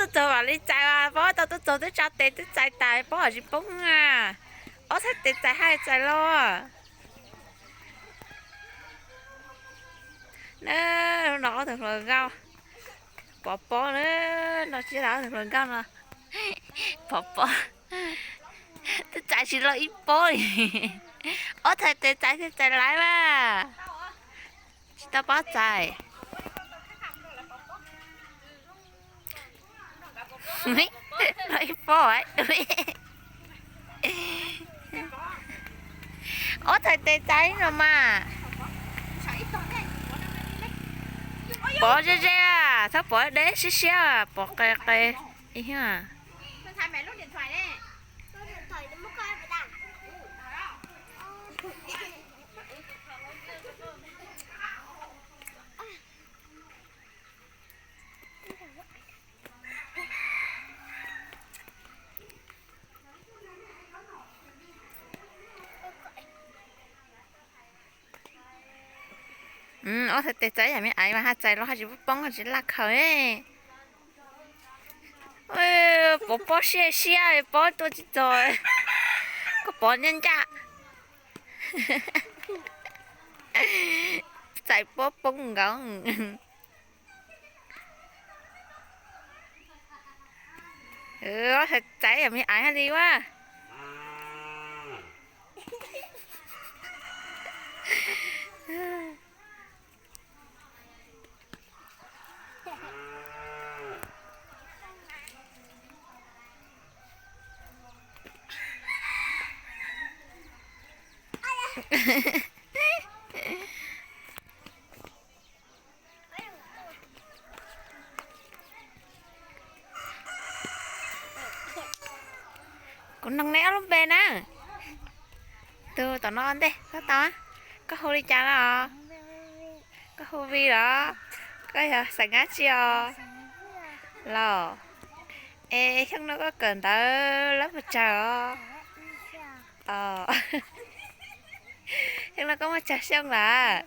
Txog mam li txais as, Pob tau tuaj txog twb tsa tes twb txais tas, Pob hais tsis poob a. Ob txhais tes txais haj txais los. Na, no ob tug hluas nkauj, Pov Pob na, no tsis yog ob tug hluas nkauj no, Pov Pob twb txais tsis los ib pob li. Ob txhais tes txais thiaj txais laiv mas, tsis tau pob txais. Los ib pob. Ob txhais tes txais no mas. Pov ze ze, txhob pov deb siab siab, pov qe qe. Ob txhais tes txais yam me aiv mas haj txais los haj tsis poob, haj tsis laj khaws. Pov pob siab siab, pob tuaj tsis txog, koj pov ncaj ncaj, txais pob poob nkaus. Txais yam me aiv haj li ua. Kuv noog neb ob lub npe na. Tus tom no ntej koj tau, koj hu li cas los? Koj hu Vi los? Koj yog xeem dab tsi os? Los, es xyoo no koj kawm ntawv lab puas tsawg os? Xyoo no koj muaj tsawg xyoo lawm?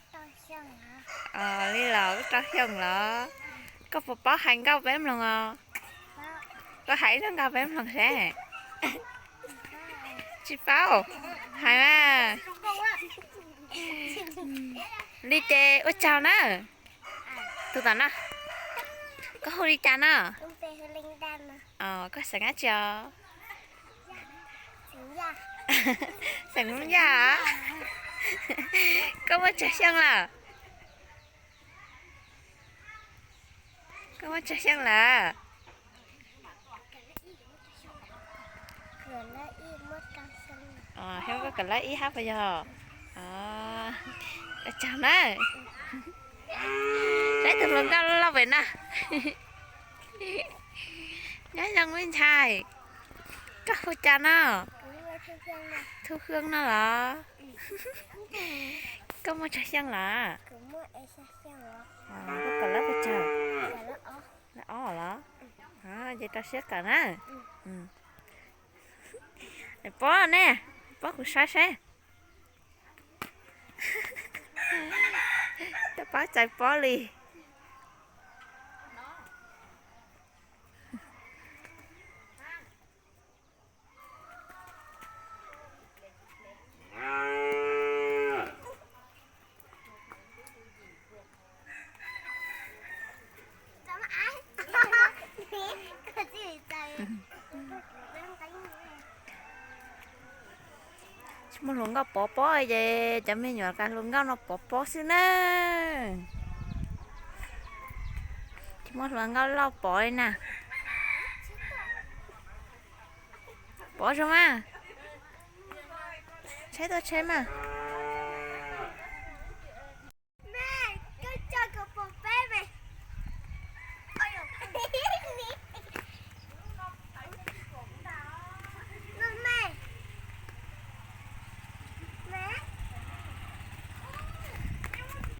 Li los kuj rau xyoo los. Koj puas paub hais nkauj peb mloog os? Koj hais ib zaug nkauj peb mloog seb. Tsis paub, hais mas. Li ces ua tsaug na. Tus tom no, koj hu li cas no? Koj xeem dab tsi os? Xeem Hmoob Yaj. Koj muaj tsawg xyoo lawm? Koj muaj tsawg xyoo lawm? Xyoo koj kawm lab ib hab puas yog? Ua tsaug na. Saib tus hluas nkauj loj pem no. Nyob zoo me ntxhais. Koj hu cas no? Thu Hương no los? Koj muaj tsawg xyoo lawm? Koj kawm lab puas tsawg? Lab ob los? Ces rau siab kawm na. Pob ne, pob kuv saib saib. Coj pab txais pob li. Tsis muaj hluas nkauj pov pob ces cov me nyuam ka hluas nkauj no pov pob xwb na. Tsis muaj hluas nkauj lauj pov li na. Pov zoo mas. Tsheb tuaj tsheb mas.